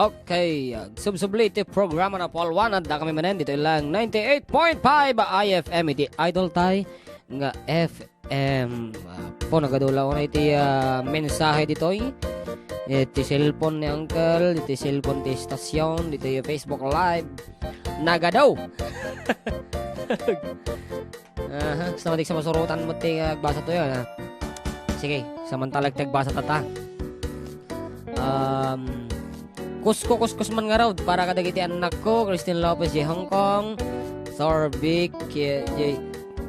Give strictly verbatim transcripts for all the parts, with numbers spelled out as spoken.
Okay, ah, subsubli ti programa na Paul One at dakami manen dito ilang ninety-eight point five I F M iti Idol Tay nga F M. Ah, po, nagadula ko na iti, ah, mensahe ditoy. Iti cellphone ni Uncle, iti cellphone ti stasyon, dito yung Facebook Live. Nagadaw! Aha, sa matik sa masurutan mo ti, ah, agbasa to yun, ha? Sige, samantala ti agbasa tata. Um, Kusko, kuskus man nga raw para kadagiti annakko, Christine Lopez, di Hong Kong, Thor Vic, Ki-, di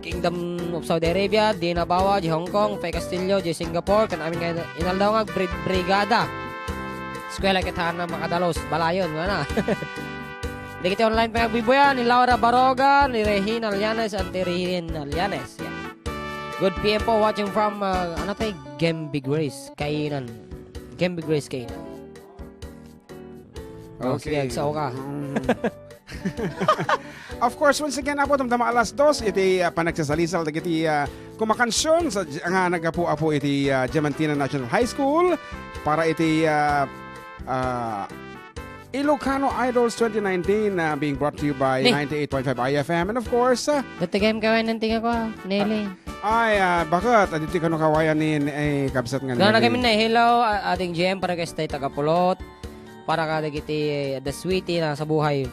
Kingdom of Saudi Arabia, Dina Bawa, di Hong Kong, Faye Castillo, di Singapore, kan amin nga inaldaw nga bri-, brigada. Eskwela kita na makadalos, balayon, wala. Dagiti online pa agbibuyan, ni Laura Baroga, ni Regina Alyanes, and ni Regina Alyanes. Yeah. Good P M po, watching from, uh, ano tayo? Gembe Grace, Kainan. Gembe Grace, Kainan. Oh, sige, okay. Agsaw ka. Mm. Of course, once again, Apo, damdama alas dos, iti, ah, panagsasalisal, dagiti, ah, kumakansyon sa, nga nagapu-apo iti, ah, Diamantina National High School para iti, ah, ah, Ilocano Idols twenty nineteen, ah, being brought to you by Ni. ninety-eight point five I F M. And of course, ah, Dati kayam kawayan ng tinga ko, ah, Nelly. Ay, ah, bakit? Adito kano kawayan ni, eh, kabsat nga Gana Nelly. Kami na, hello, ah, ating G M, para kay Stay Tagapulot. Para kadagiti, eh, the sweetie na sa buhay.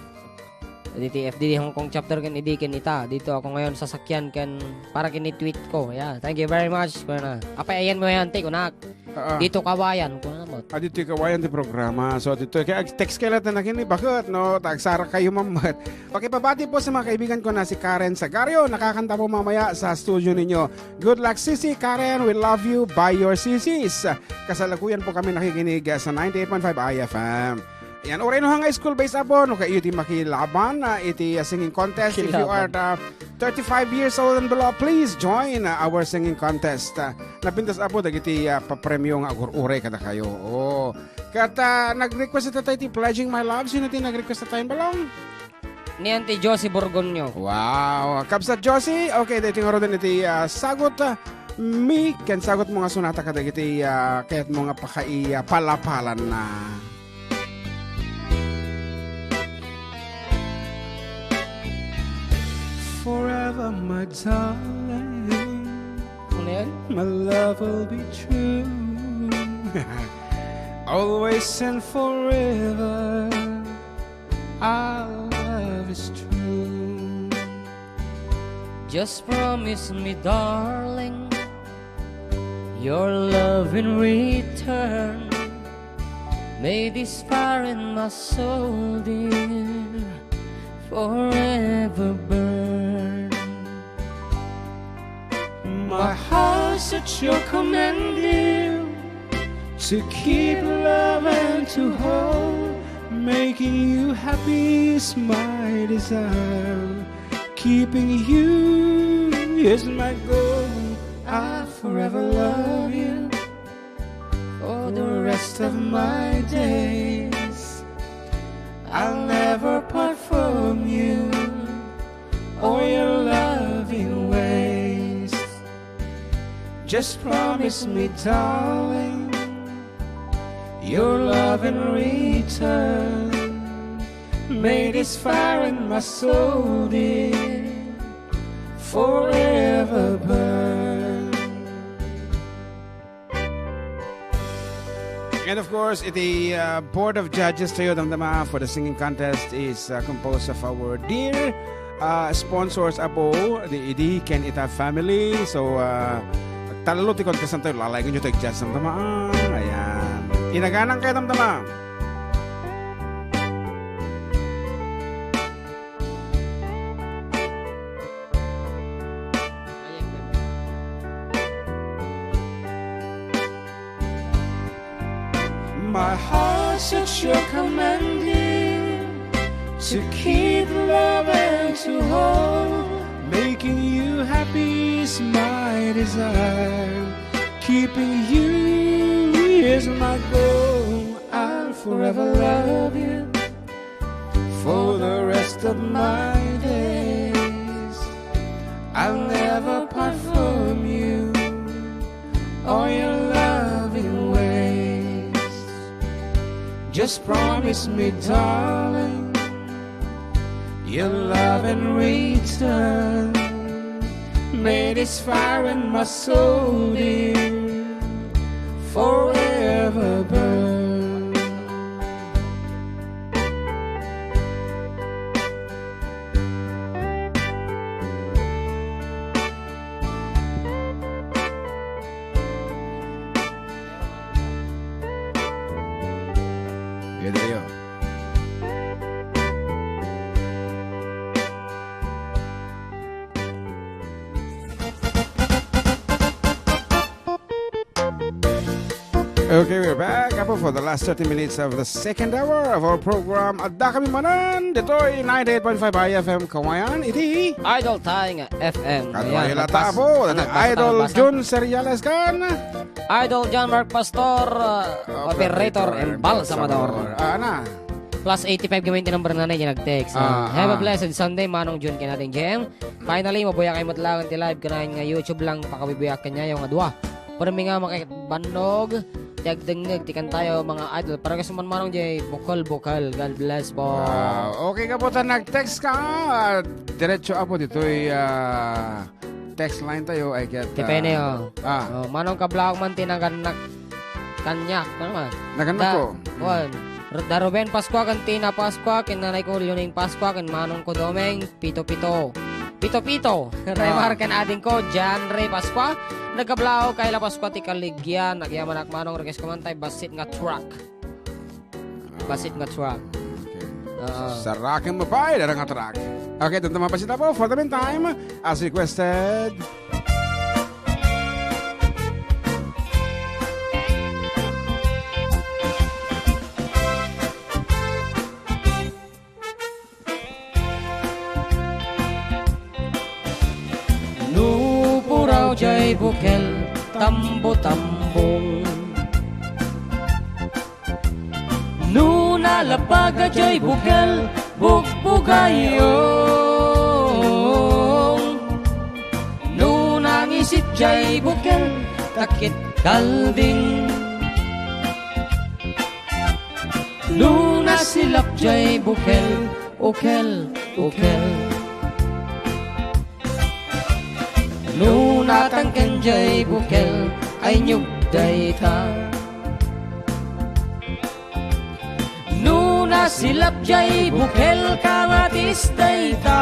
Diti F D D Hong Kong chapter ken idi ken ita. Dito ako ngayon sasakyan ken para ken tweet ko. Yeah, thank you very much. Kuya na. Apay ayan mo yan, te, kunak. Ah, ah. Dito kawayan, kuya na mo. Ah, dito kawayan ti programa. So, dito, kaya text kayo lahat na nakinig. Bakit, no? Tagsara kayo, mamat. Pakipabati po sa mga kaibigan ko na si Karen Sagario. Nakakanta po mamaya sa studio ninyo. Good luck, Sisi Karen. We love you. By your sisis. Kasalukuyan po kami nakikinig, ah, sa ninety-eight point five I F M. Ayan, uray no hangga school-based, Apo, no, kayo ti makilaban, ah, iti, ah, singing contest. If you are, ah, thirty-five years old and below, please join, ah, our singing contest. Ah, napintas, Apo, dagiti, ah, papremyo nga agur-uray kada kayo. Oh. Kat, ah, nag-request ita tayo ti Pledging My Love. Sino ti nag-request ita tayo, Balong? Ni Auntie Josie Borgonio. Wow. Kabsat Josie, okay, dito nga rodan iti, ah, sagot, ah, mi, ken sagot mo nga sunata kadagiti, ah, kayat mo nga pakai, ah, palapalan na. Forever, my darling. Ano yan? My love will be true. Always and forever, our love is true. Just promise me, darling, your love in return. May this fire in my soul, dear, forever burn. My heart's at your command, dear, to keep, love, and to hold. Making you happy is my desire. Keeping you is my goal. I'll forever love you for the rest of my days. I'll never part from you or your loving ways. Just promise me, darling, your love in return. May this fire in my soul, dear, forever burn. And of course, iti, uh, Board of Judges tayo, damdama, for the singing contest is, uh, composed of our dear, uh, sponsors, Apo, di, di ken ita family. So, uh, tallo ti contestant tayo, lalay ko nyo tayo, judge, damdama. Ah, ayan. Inaganang kayo, damdama. My heart's at your command, dear, to keep, love, and to hold. Making you happy is my desire. Keeping you is my goal. I'll forever love you for the rest of my days. I'll never part from you or your loving ways. Just promise me, darling, your love and return. May this fire in my soul, dear, forever burn. Pwede kayo. Okay, we're back. Apo, for the last thirty minutes of the second hour of our program, adda kami manen ditoy ninety-eight point five I F M Kawayan. Iti Idol tayo nga F M. Kadua Ayan, la nagpas-, tapo, nagpas-, Idol nagpas-, Jun Seriales kan Idol John Mark Pastor, uh, operator and balsamador. Ah, ana. Plus eighty-five kami ti number nanay di nag-text. Ah, Have a ah. blessed Sunday, Manong Jun, ken Ading Jem. Finally, mabuya kayo met laeng ti live kanayon nga YouTube lang, pakabubuyak kanyayo nga dua. Permi nga makibannog, ti agdengngeg ti kantayo, mga idol. Para kaso man Manong Jay, bukol-bukol. God bless po. Wow. Okay ka po, ta nag-text ka, ah, diretso apo ditoy, ah, text line tayo, ay ket, Ti pene, ah, oh. Ah. Oh, Manong Kablaog man ti nagannak kanyak, ano man? Nagannak Da-, ko. Mm. Kuan. Ru-, da Ruben Pascua, ken Tina Pascua, ken nanay ko, Leoning Pascua, ken Manong ko Domeng, Pito-pito. Pito-pito. Remar Ah. ken ading ko, John Ray Pascua. Nagkablaog, Kayla Pascua ti Kaligyan. Nagyamanak Manong, request ko man tay, Bassit nga Truck. Bassit nga Truck. Okay. Oo. Saraken mo pa, eh, dara nga truck. Okay, dun ta mapasit na po. For the meantime, as requested, Nupuraw jay bukel tambo-tambong. Nuna lapaga jay bukel bugbugayong. Nuna ngisit jay bukel takit kalding. Nuna silap jay bukel, ukel, ukel. Nuna tangken jay bukel, ay nyug dayta. Nuna silap jay bukel, kamatis dayta.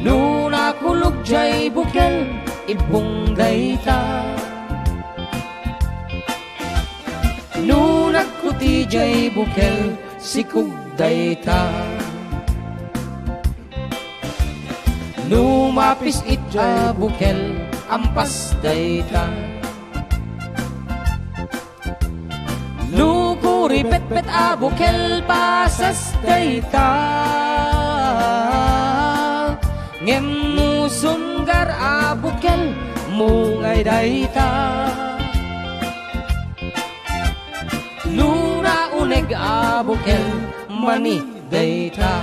Nuna kulog jay bukel, ibong dayta. Nuna kuti jay bukel, sikog dayta. Numa pis-it a bukel, ampas dayta. Nuna kuripetpet a bukel, pasas dayta. Ngem nuna sunggar a bukel, mungay dayta. Nuna uneg a bukel, mani dayta.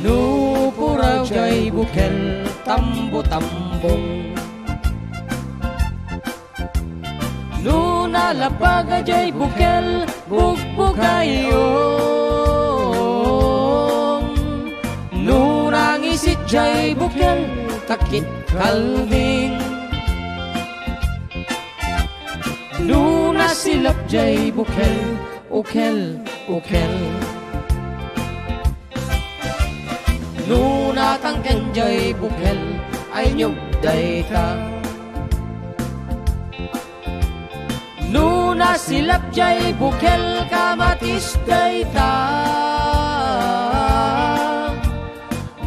Nupuraw jay bukel tambo-tambong. Nuna lapaga jay bukel bugbugayong. Nuna ngisit jay bukel takit kalding. Nuna silap jay bukel, ukel, ukel. Nuna tangken jay bukel, ay nyug dayta. Nuna silap jay bukel, kamatis dayta.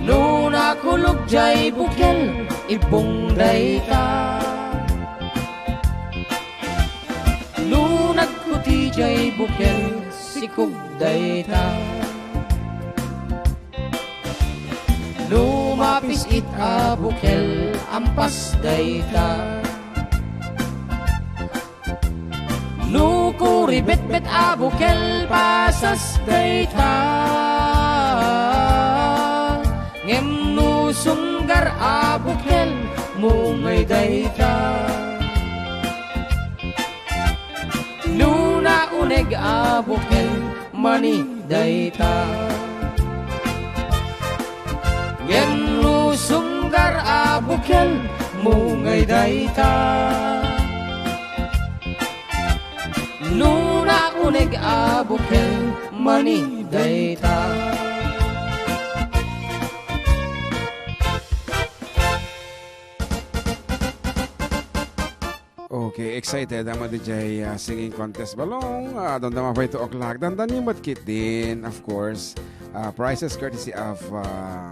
Nuna kulog jay bukel, ibong dayta. Jay bukel, sikog dayta. No mapis-it a bukel, ampas dayta. No kuribetbet a bukel, pasas dayta. Ngem no sunggar a bukel, mungay dayta. No nauneg a bukel, mani dayta. Ngem no sunggar a bukel, mungay dayta. No nauneg a bukel, mani dayta. Okay, excited. Amo diay, ah, singing contest balong. Ah, damdama pay two o'clock. Dandani met ketdin, of course. Ah, prizes courtesy of, ah,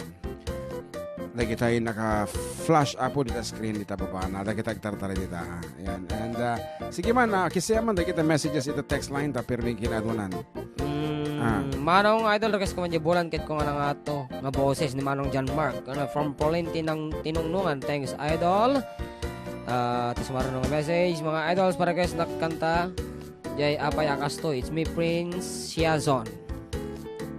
dagitay naka-flash up dita screen dita baba na. Dagita agtartaray dita. Ayan. And, ah, sige man, ah, kisiya man dagita messages ita text line ta pirmi kinadunan. Mm, Ah. Manong Idol, request ko man diay bulan ket ko nga nangato nga boses ni Manong John Mark. Ano, from Pauline Tinang-, Tinungnungan. Thanks, Idol. Ah, ti sumaruno nga message, mga idols, pa-request na kanta. Diay apay a kastoy, it's me, Prince Siazon.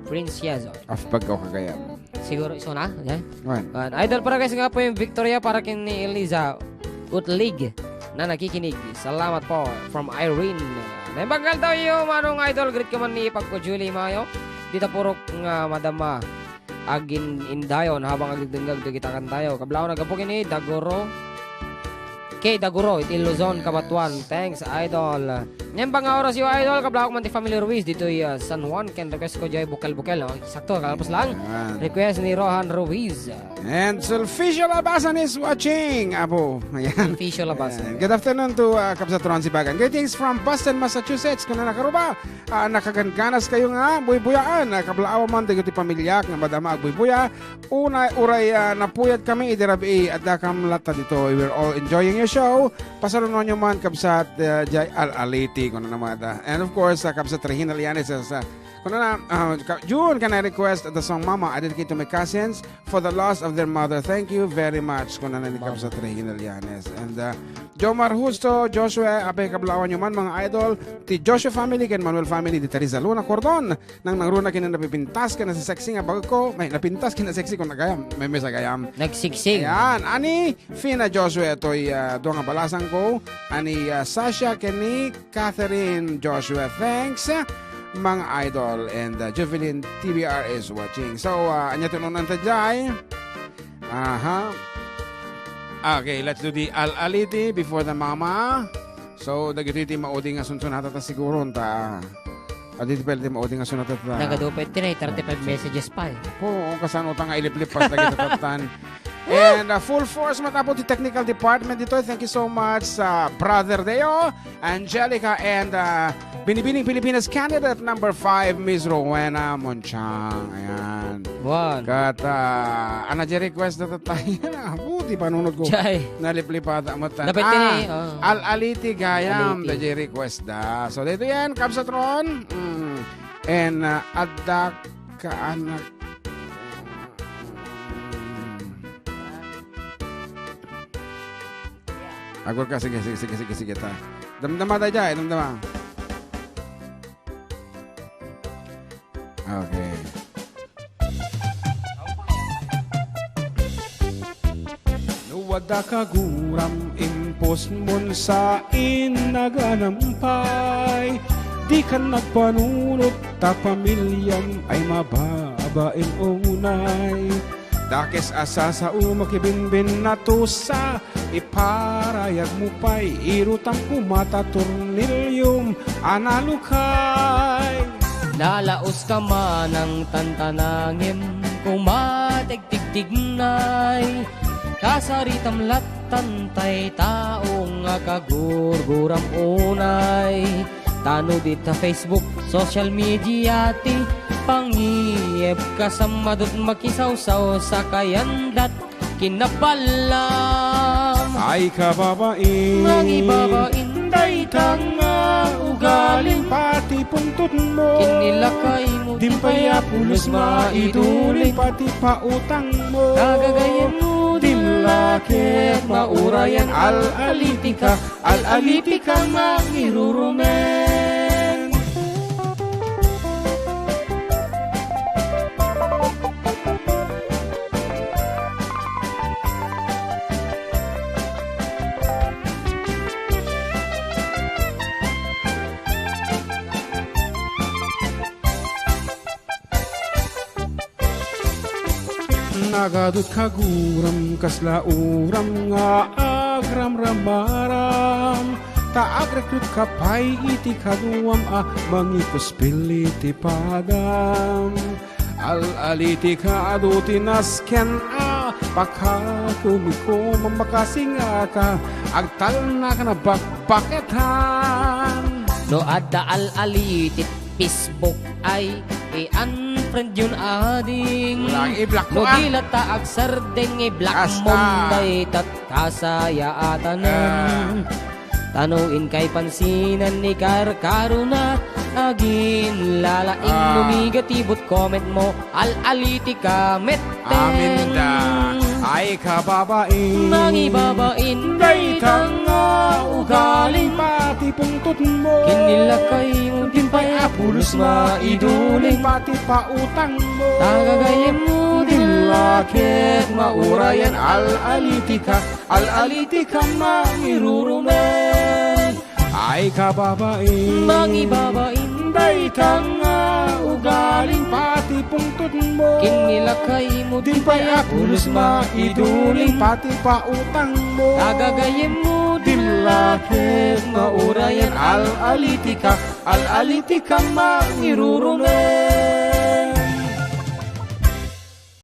Prince Siazon. Of Pagkaw Kagayam. Siguro isu na, diay? Wen. Wen. Idol, pa-request nga po yung Victoria para ken ni Eliza Utlig na nakikinig. Salamat po. From Irene. Naimbag nga aldaw, Manong Idol, greet ka man ni Pagko Julie Mayo. Dita purok nga madama. Agin-indayon habang agdengngeg dagita kantayo. Kablaon, naggapu ken ni Daguro. Kay Daguro, iti Luzon, Cabatuan. Thanks, Idol. Ngem bang nga oras yo, Idol? Kablaok man ti Family Ruiz ditoy, ah, San Juan. Ken request ko diay bukel-bukel, no? Sakto, kalapos lang. Ayan. Request ni Rohan Ruiz. And Sulficio Labasan is watching, Apo. Ayan. Sulficio Labasan. Ayan. Good afternoon to, uh, Kabsat Ron Sibagan. Greetings from Boston, Massachusetts. Kuna na, Karuba, ah, nakagangganas kayo nga buybuyaan. Ah, kablaaw man dagiti pamilyak nga madama agbuybuya. Una, uray, ah, napuyat kami iti rabii, adda kam latta ditoy. We're all enjoying your show. Pasarunoanyo man, Kabsat, ah, jay al-aliti, kuna na mata. And of course, ah, Kabsat Regina Lianes, ah, sa Kunana, ah, ka-, June, can I request the song Mama, I dedicate to my cousins for the loss of their mother. Thank you very much. Kunana ni Mama. Kabsat Regina Llanes. And, uh, Jomar Justo, Joshua, apay kablaawan yo man, mga idol, ti Joshua family ken Manuel family, di Teresa Luna Cordon, nang nangruna ken napipintas ken nasesexy nga bagko, may napintas ken nasexy kun agayam, may, may sagayam. Nagsiksing. Ayan, ani, Fina Joshua, toy, ah, dua nga balasang ko, ani, ah, Sasha ken ni Catherine Joshua. Thanks, mga idol, and, uh, Jovelyn T V R is watching. So, uh, anya ti ununanta jay? Aha. Okay, let's do the al-aliti before the mama. So, dagiti ti maudi nga sunsunata ta siguro, ta, adi ti pwede maudi nga sunata ta. Nagadu pa iti na, thirty-five messages pa eh. Po, kasano ta nga iliplipas dagiti tattan. And, uh, full force met apo ti technical department ditoy. Thank you so much, uh, Brother Deo, Angelica, and, uh, Binibining Pilipinas candidate number five, Miss Rowena Monchang. Ayan. One. Kat, uh, ana di request na tatay. Apo, ti panunod ko. Jay. Naliplipata mo ta. Dapat Ah, ini, oh. Al-aliti gayam, Aliti. Da di request da. So, dito yan, Kabsatron. Mm. And, uh, adda ka anak. Agor ka, sige, sige, sige, sige, sige, ta. Damdama tayo dyan, damdama. Okay. No adda ka guram, impos mon sa innaganampay. Di ka nagpanunot ta pamilyam ay mababain unay. Dakes a sasao makibinbin natusa, iparayag mo pay, irutam koma ta torniliom a nalukay. Nalaos ka manang tantanangem, koma tegtigtignay, kasaritam lattan tay tao nga kagurguram unay. Ta no dita Facebook, social media ti pangiep, kasamadot makisawsaw, sakayandat kinaballam. Ay kababain. Nangibabain. Dayta nga ugalim pati pungtotmo. Kinilakaymo. Dimpay a pulos maiduling pati pautangmo. Tagagayemmo. Dimla ket maurayan. Al-alitika, al-alitika mangirurumen. Nagadu't kaguram, kasla uram nga agramramaram, ta agrekrutka pay iti kaduam a mangikuspil iti padam. Al-alitika adu ti nasken a pakakumikom, makasingaka, agtalnaka na bakbaketan. No adda al-alitik Facebook ay i-unfriend yun, ading. Wala, i-block mo, ah. No di latta agsardeng, i-block mo. Basta. Dayta kasayaatan. Ah. Ta no inkay pansinan ni karkaruna, aginlalaing. Ah. No migatibot comment mo, al-alitika met. Amin da. Ay, kababain. Mangibabain. Dayta nga ugaling pati pungtotmo. Kinilakaymo. Dimpay a pulos maiduling pati pautangmo. Tagagayemmo. Dimla ket maurayan. Al-alitika. Al-alitika mangirurumen. Ay, kababain. Mangibabain. Dayta nga ugaling pati pungtotmo. Kinilakaymo. Dimpay a pulos maiduling pati pautangmo. Tagagayemmo. Dimla ket maurayan. Al-alitika, al-alitika mangirurumen.